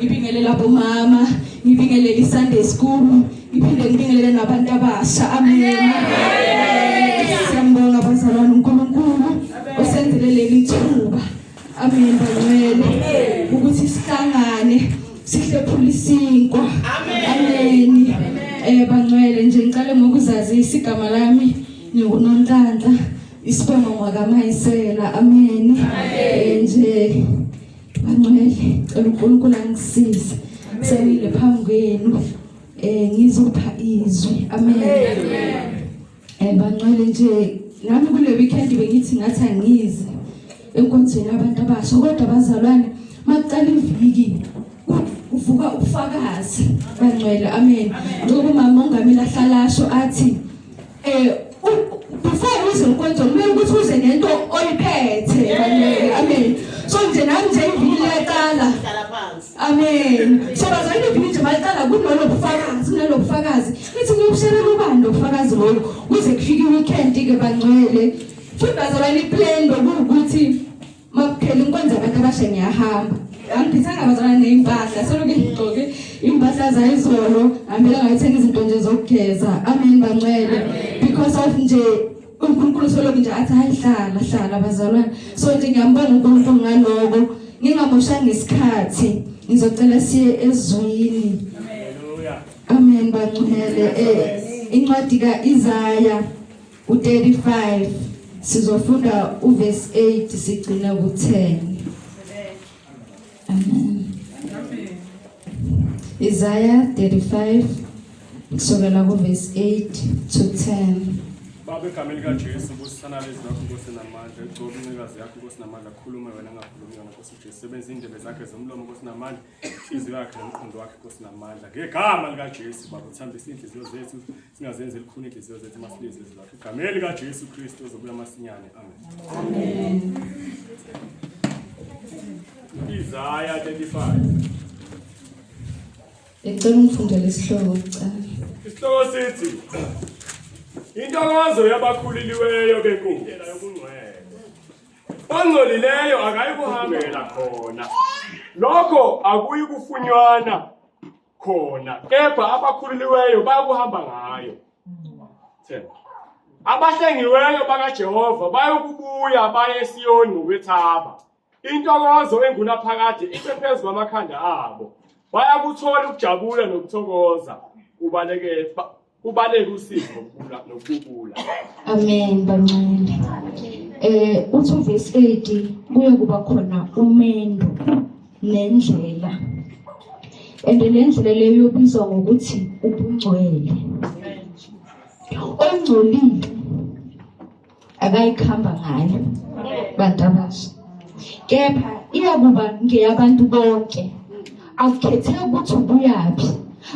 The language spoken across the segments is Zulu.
Ngibingelela bomama, ngibingelela iSunday school, ngiphinde ngibingelele nabantu abasha. Amen. Siyambonga bazalwane uNkulunkulu osenzele leli thuba. Amen bangcwele ukuthi sihlangane sihlephula isinkwa. Amen. Bangcwele nje ngicale ngokuzazisa igama lami nginguNonhlanhla isibongo ngwakaMayisela. Amen. Nje bangcwele cela uNkulunkulu angisize. Sewile phambi kwenu ngizopha izwi. Amen. Bangcwele nje nami kule weekend bengithi ngathi angizi enkonzweni abantu abasha, kodwa bazalwane makuqala iviki uvuka ubufakazi bangcwele. Amen. Njengoba umama ongameli ahlalasho athi before uze enkonzweni kumele ukuthi uze nento oyiphethe bangcwele. Amen. So nje nami nje iviki liyaqala. Amen. So bazalwane iviki nje maliqala kunolo bufakazi, kunalo bufakazi. Ngithi ngiyobusherela ubani lo bufakazi loyo kuze kufike i-weekend ke bangcwele. Futhi bazalwane iplan lokuwukuthi makuphela inkonzo abantu abasha ngiyahamba. Angiphithanga bazalwane nezimpahla, soloko ngigqoke impahla zayizolo, ngihambela ngayothenga izinto nje zokugeza. Amen bangcwele. Because of nje uNkulunkulu soloko nje athi hayi hlala hlala bazalwane. So nje ngiyambonga uNkulunkulu ngaloko. Ngingamoshanga isikhathi. Ngizocela siye ezwini. Amen bangcwele. Incwadi kaIsaya u35 sizofunda uverse 8 sigcina ku10. Amen. Isaiah 35 kusukela kuverse 8 to 10. Baba, egameni likaJesu, busisana lezi lakho Nkosi namandla, egcoba incekazi yakho Nkosi namandla, khulume wena ngakhulumi yona Nkosi uJesu, sebenzisa indebe zakhe zomlomo Nkosi namandla, inhliziyo yakhe nomqondo wakhe Nkosi namandla, ngegama likaJesu Baba, uthambise inhliziyo zethu, singazenzi elikhuni inhliziyo zethu masilizwe izwi lakho, egameni likaJesu Kristu ozobuya masinyane. Amen. Amen. Isaiah 35. Ngicela ungifundele isihloko kuqala. Isihloko sithi intokozo yabakhuliliweyo benkosi yobungcwele. Ongcolileyo akayi kuhambela khona. Lokho akuyi kufunywana khona, kepha abakhululiweyo bayakuhamba ngayo. 10. Abahlengiweyo bakaJehova bayokubuya baye eSiyoni ngokwethaba. Intokozo engunaphakade ibe phezu kwamakhanda abo. Bayakuthola ukujabula nokuthokoza, kubaleke kubaleke usizi nokubula nokububula. Amen bangcwele. Uthi uverse 8 kuye kuba khona umendo nendlela. And le ndlela leyo yobizwa ngokuthi ubungcwele. Ongcolile akayikhamba ngayo bantu abasha, kepha iyakuba ngeyabantu bonke. Akukhetheki ukuthi ubuyaphi,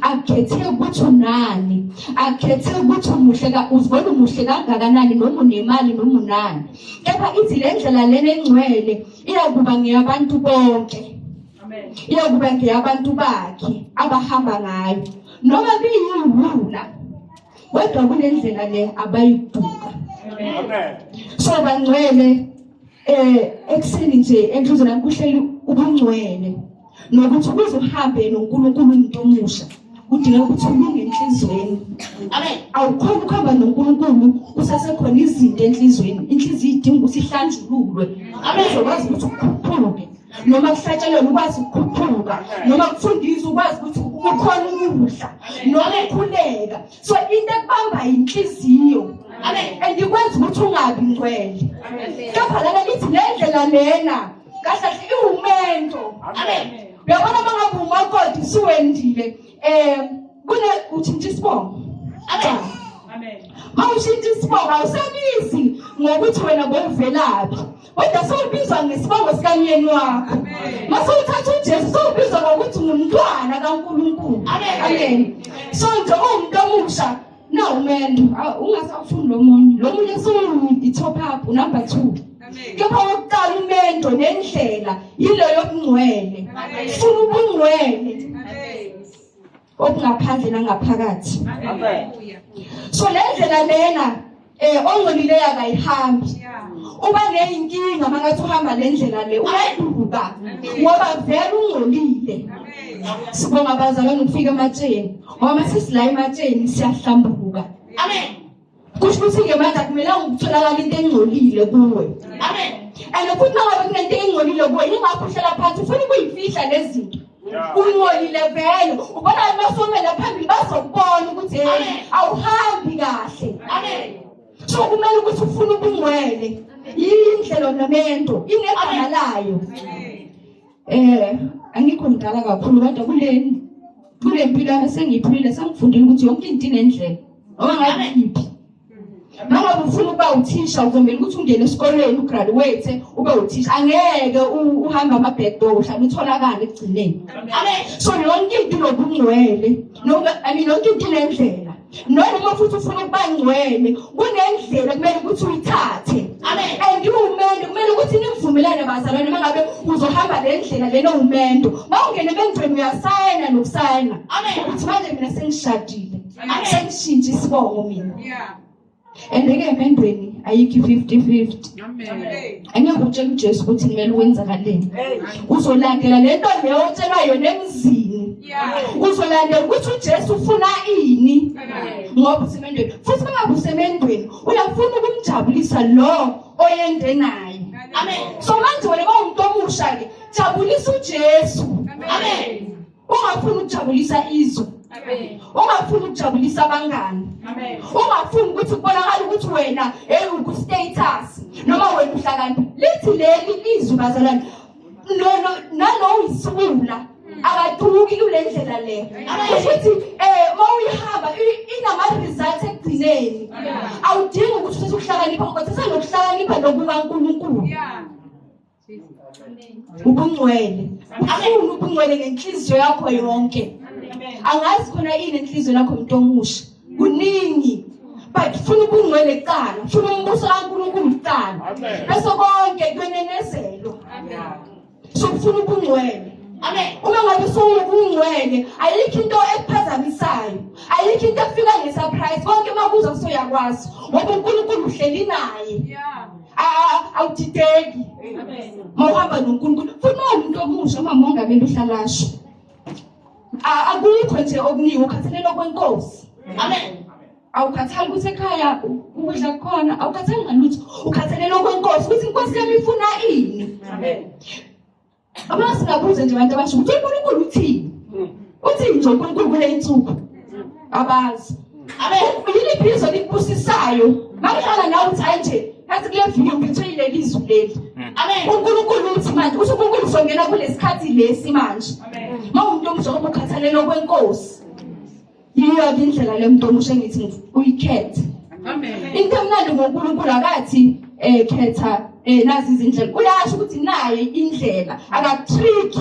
akukhetheki ukuthi unani, akukhetheki ukuthi umuhle uzibona umuhle kangakanani, noma unemali noma unani, kepha ithi le ndlela lena engcwele iyakuba ngeyabantu bonke. Iyakuba ngeyabantu bakhe abahamba ngayo, noma biyiwula, kodwa kunendlela le abayikuduka. Amen. So bangcwele ekuseni nje enhlizweni yami kuhleli ubungcwele nokuthi ukuze uhambe noNkulunkulu umuntu omusha kudingeka ukuthi ulunge enhlizweni. Amen. Awukhona ukuhamba noNkulunkulu kusasekhona izinto enhlizweni. Inhliziyo idinga ukuthi ihlanjululwe. Amen. Uzokwazi ukuthi ukhuphuke, noma kuhlatshelwe ukwazi ukukhuphuka, noma kufundiswa ukwazi ukuthi ukhona ukudla noma ukhuleka. So into ekubamba inhliziyo. Amen. And ikwenza ukuthi ungabi ngcwele. Kepha lana lithi le ndlela lena kahle kahle iwumento. Amen. Uyabona uma ngabe umakoti usuwendile kune utshintsha isibongo. Amen. Amen. Mawushintsha isibongo awusabizi ngokuthi wena bowuvelaphi, kodwa sewubizwa ngesibongo sikamyeni wakho. Mase uthatha uJesu sewubizwa ngokuthi ngumntwana kaNkulunkulu. Amen. Amen. So nje uwumuntu omusha na umendo ungasawufuni lo munye, lo munye sewuyi-top up number 2. Kepha wokuqala umendo nendlela yile yobungcwele. Funa ubungcwele obungaphandle nangaphakathi. Amen. So le ndlela lena ongcolileyo akayihambi. Uba neyinkinga mangathi uhamba le ndlela le uyaduka ngoba vele ungcolile. Sibonga abazalwane ukufika ematsheni ngoba masesila ematsheni siyahlambuka. Amen. Kusho ukuthi-ke manje akumelanga ukutholakala into engcolile kuwe. Amen. And futhi mangabe kunento engcolile kuwe yingakho uhlala phansi ufuna ukuyifihla lezi zinto. Ungcolile vele ubona masomela phambili bazokubona ukuthi hey awuhambi kahle. Amen. So kumele ukuthi ufune ubungcwele. Yindlela nomendo inegama layo. Angikho mdala kakhulu kodwa kule mpilo yami sengiyiphilile sengifundile ukuthi yonke into inendlela. Noma ngabe iphi. Mangabe ufuna ukuba uthisha uzomela ukuthi ungene esikolweni ugraduate ube uthisha. Angeke uhambe ama back door uhlale utholakale ekugcineni. Amen. So yonke into inobungcwele. Noma I mean yonke into inendlela. Noma futhi ufuna ukuba ngcwele kunendlela kumele ukuthi uyithathe. Amen. And umendo kumele ukuthi nivumelane bazalwane mangabe uzohamba le ndlela lena umendo. Mawungena emendweni uyasayina nokusayina. Amen. Ukuthi manje mina sengishadile. Amen. Sengishintshe isibongo mina. Yeah. And ke emendweni ayikho 50-50. Amen. Angeke utshele uJesu ukuthi kumele wenzakaleni. Uzolandela lento leyo otshelwa yona emzini. Yeah. Uzolandela ukuthi uJesu ufuna ini. Amen. Ngoba usemendweni. Futhi mangabe usemendweni uyafuna ukumjabulisa lo oyende naye. Amen. So manje wena mawumuntu omusha ke jabulisa uJesu. Amen. Ungafuni ukujabulisa izwe. Amen. Ungafuni ukujabulisa abangani. Amen. Ungafuni ukuthi kubonakale ukuthi wena hey uku status noma wena uhlakaniphi. Lithi leli lizwi bazalwane no nalo uyisiwula akaduki kule ndlela le. Ukuthi mawuyihamba inama results ekugcineni. Awudingi ukuthi uthathe ukuhlakanipha ngoba sesenokuhlakanipha lokukaNkulunkulu. Yeah. Ubungcwele. Ufuna ubungcwele ngenhliziyo yakho yonke. Angazi khona ini enhliziyweni yakho umuntu omusha. Kuningi. But funa ubungcwele kuqala, funa umbuso kaNkulunkulu kuqala. Bese konke kuyenezelwa. So ufuna ubungcwele. Amen. Uma ngabe usungcwele, ayikho into ekuphazamisayo. Ayikho into efika ngesurprise. Konke makuza kusoyakwazi. Ngoba uNkulunkulu uhleli naye. Yeah. Awudideki. Amen. Mawuhamba noNkulunkulu. Futhi mawumuntu omusha uma mongameli uhlalasho. Akukho nje okuningi ukhathalelwa kwenkosi. Amen. Awukhathali ukuthi ekhaya ukudla kukhona, awukhathali ngalutho. Ukhathalelwa kwenkosi ukuthi inkosi yami ifuna ini. Amen. Uma singabuza nje abantu abasha ukuthi uNkulunkulu uthini? Uthini nje uNkulunkulu kule insuku? Abazi. Amen. Yiliphi izwi elikubusisayo? Makuhlala nawe uthi hayi nje, yazi kule viki ngiphethwe yileli izwi leli. Amen. uNkulunkulu uthi manje, uthi uNkulunkulu uzongena kulesikhathi lesi manje. Amen. Mawumuntu omusha ngoba ukhathalelwa kwenkosi. Yiyo ke indlela le muntu omusha engithi uyikhethe. Amen. Into emnandi ngoNkulunkulu akathi khetha nazi izindlela. Uyasho ukuthi naye indlela, akatrick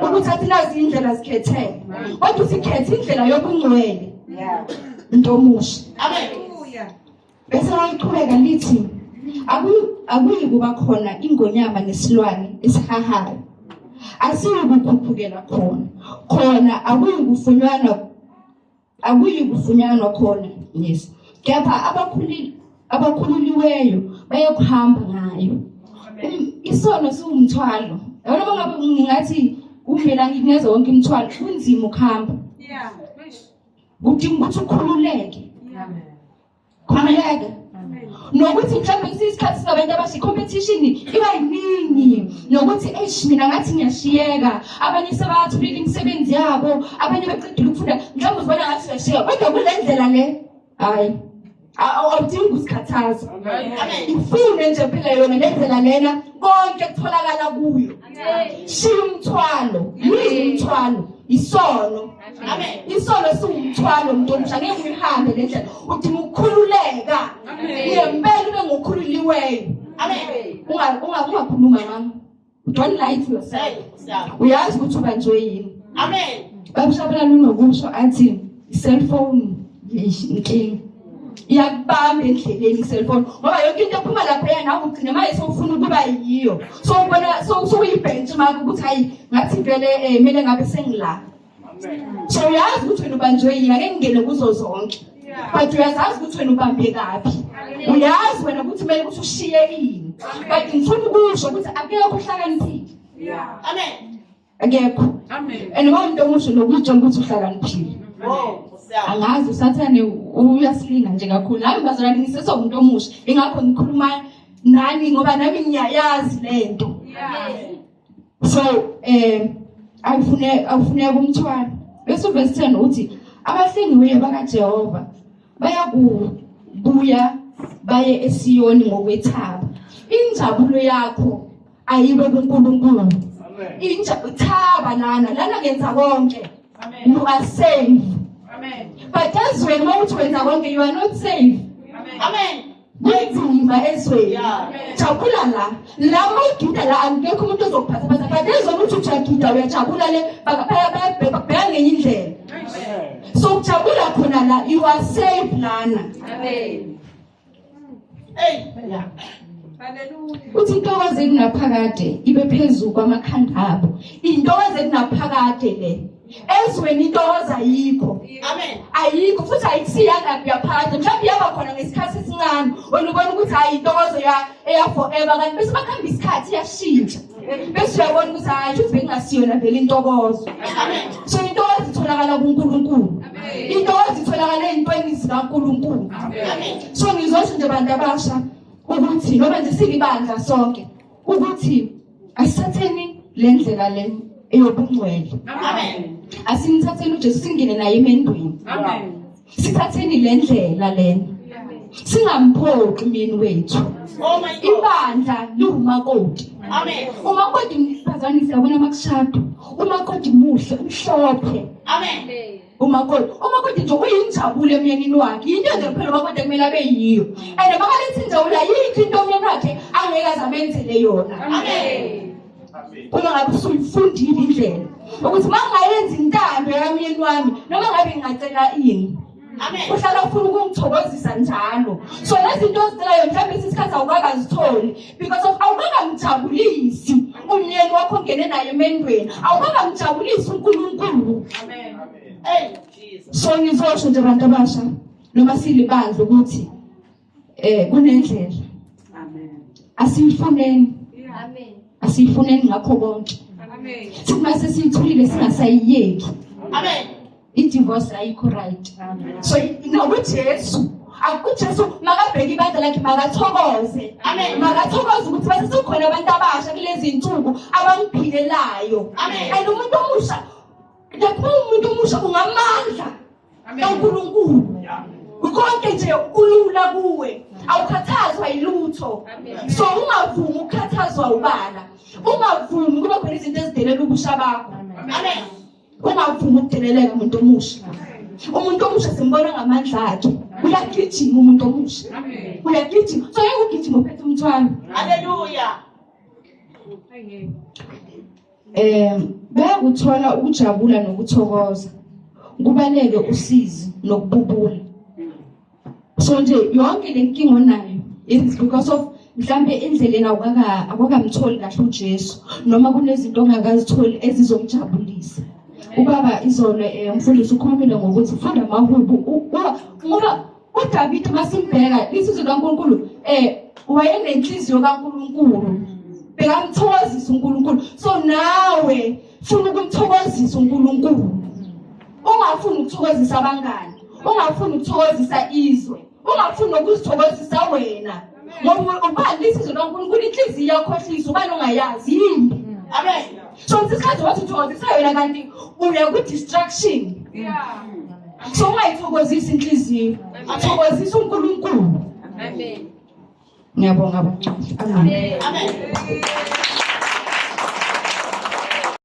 ukuthi athi nazi indlela zikhethele. Kodwa usikhethe indlela yobungcwele. Yeah. Into omusha. Amen. Hallelujah. Bese waqhubeka lithi akuyi kuba khona ingonyama nesilwane esihahayo. Asiyi kukhuphukela khona. Khona akuyi kufunyanwa khona. Yes. Kepha abakhululiweyo bayokuhamba ngayo. Isono siwumthwalo. Yabona mangabe ngingathi kumele nginikeze wonke imithwalo, kunzima ukuhamba. Yeah. Kudinga ukuthi ukhululeke. Yeah. Khululeke. Nokuthi mhlawumbe isikhathi singabantu abasha competition iba yiningi nokuthi eish mina ngathi ngiyashiyeka abanye sebayathulile imisebenzi yabo abanye beqedile ukufunda mhlawumbe uzibona ngathi uyashiyeka kodwa kule ndlela le hayi awudingi ukuzikhathaza. Ifune nje phela yona le ndlela lena konke kutholakala kuyo. Shiya umthwalo, yini umthwalo? Isono. Amen. Isono siwumthwalo umuntu omusha ngeke uyihambe le ndlela. Udinga ukukhululeka. Ngempela ube ngokhululiweyo. Amen. Ungakhuluma mama. Don't lie to yourself. Uyazi ukuthi ubanjwe yini. Amen. Babushabela unokusho athi cellphone inkinga. Iyakubamba endleleni cellphone ngoba yonke into ephuma lapha nawe ugcina manje sewufuna ukuba yiyo. So ubona sowuyibenchmark ukuthi hayi ngathi vele kumele ngabe sengila. So uyazi ukuthi wena ubanjwe yini ake ngingene kuzo zonke. But uyazazi ukuthi wena ubambe kaphi. Uyazi wena ukuthi kumele ukuthi ushiye ini. But ngifuna ukusho ukuthi akekho uhlakaniphile. Amen. Akekho. Amen. And uma umuntu omusha nokutshela ukuthi uhlakaniphile. Angazi usathane uyasilinga nje kakhulu. Nami bazalwane ngisesewumuntu omusha. Ingakho ngikhuluma nani ngoba nami ngiyayazi lento. So awufune awufuneka umthwalo. Bese uverse 10 uthi abahlengiweyo bakaJehova bayakubuya baye eSiyoni ngokwethaba. Injabulo yakho ayibe kuNkulunkulu. Inja thaba lana lana ngenza konke. You are safe. Amen. But ezweni uma uthi wenza konke you are not safe. Amen. Amen. Kunzima ezweni. Yeah. Jabula la. La uma ugida la angekho umuntu ozokuphathaphatha but ezweni uthi ujagida uyajabula le bakubheka ngenye indlela. So ujabula khona la you are safe lana. Amen. Hey. Yeah. Hallelujah. Uthi intokozo ekunaphakade ibe phezu kwamakhanda abo. Intokozo ekunaphakade le. Ezweni intokozo ayikho. Amen. Ayikho futhi ayisiyanga kuyaphakade. Mhlawumbe iyaba khona ngesikhathi esincane. Wena ubona ukuthi hayi intokozo ya eya forever kanti bese bakuhamba isikhathi iyashintsha. Bese uyabona ukuthi hayi futhi bengingasiyona vele intokozo. Amen. So intokozo itholakala kuNkulunkulu. Intokozo itholakala ezintweni zikaNkulunkulu. Amen. So ngizosho nje bantu abasha ukuthi noma nje silibandla sonke ukuthi asithatheni le ndlela le eyobungcwele. Amen. Asimthatheni uJesu singene naye emendweni. Amen. Sithatheni le ndlela lena. Singamphoqi umyeni wethu. Oh my God. Ibandla liwumakoti. Amen. Umakoti mphazanisi yabona makushadwa. Umakoti muhle, umhlophe. Amen. Umakoti, umakoti nje uyinjabulo emyenini wakhe. Yinto nje kuphela umakoti ekumele abe yiyo. And makaletha injabulo ayikho into umyeni wakhe angeke aze amenzele yona. Amen. Uma ngabe usuyifundile indlela ukuthi uma ngingayenza intando yamyeni wami noma ngabe ngingacela ini. Amen. Uhlala ufuna ukungithokozisa njalo. So lezi zinto ozicelayo mhlawumbe isikhathi awukakazitholi because of awukakamjabulisi umyeni wakho ongene naye emendweni. Awukakamjabulisi uNkulunkulu. Amen. Hey, Jesus. So ngizosho nje bantu abasha noma silibandla ukuthi kunendlela. Amen. Asiyifuneni. Amen. Asiyifuneni ngakho konke. Amen. Sithi mase siyithulile singasayiyeki. Amen. I-divorce ayikho right. Amen. So nakuJesu, akuJesu makabheke ibandla lakhe makathokoze. Amen. Makathokoze ukuthi bese sekukhona abantu abasha kulezi insuku abamphilelayo. Amen. And umuntu omusha, lapho umuntu omusha ungamandla kaNkulunkulu. Konke nje kulula kuwe. Awukhathazwa yilutho. So ungavumi ukukhathazwa ubala. Ungavumi kuba khona izinto ezidelela ubusha bakho. Amen. Ungavumi ukudeleleka umuntu omusha. Umuntu omusha simbona ngamandla akhe. Uyagijima umuntu omusha. Amen. Uyagijima. So yeke ugijima uphethe umthwalo. Hallelujah. Bayakuthola ukujabula nokuthokoza. Kubaleke usizi nokububula. So nje yonke le nkinga onayo is because of mhlambe endleleni awukakamtholi kahle uJesu noma kunezinto ongakazitholi ezizomjabulisa. Ubaba izolo umfundisi ukhulumile ngokuthi funda amahubo ngoba uDavid masimbheka isizwe kaNkulunkulu wayenenhliziyo kaNkulunkulu. Bekamthokozisa uNkulunkulu. So nawe funa ukumthokozisa uNkulunkulu. Ungafuni ukuthokozisa abangani, ungafuni ukuthokozisa izwe, ungafuni nokuzithokozisa wena. Ngoba ubani isizwe kaNkulunkulu inhliziyo iyakhohlisa ubani ongayazi yimbi. Amen. So isikhathi wathi uthokozisa yona kanti uya ku-distraction. Yeah. So ungayithokozisi inhliziyo, thokozisa uNkulunkulu. Amen. Ngiyabonga baba. Amen. Amen.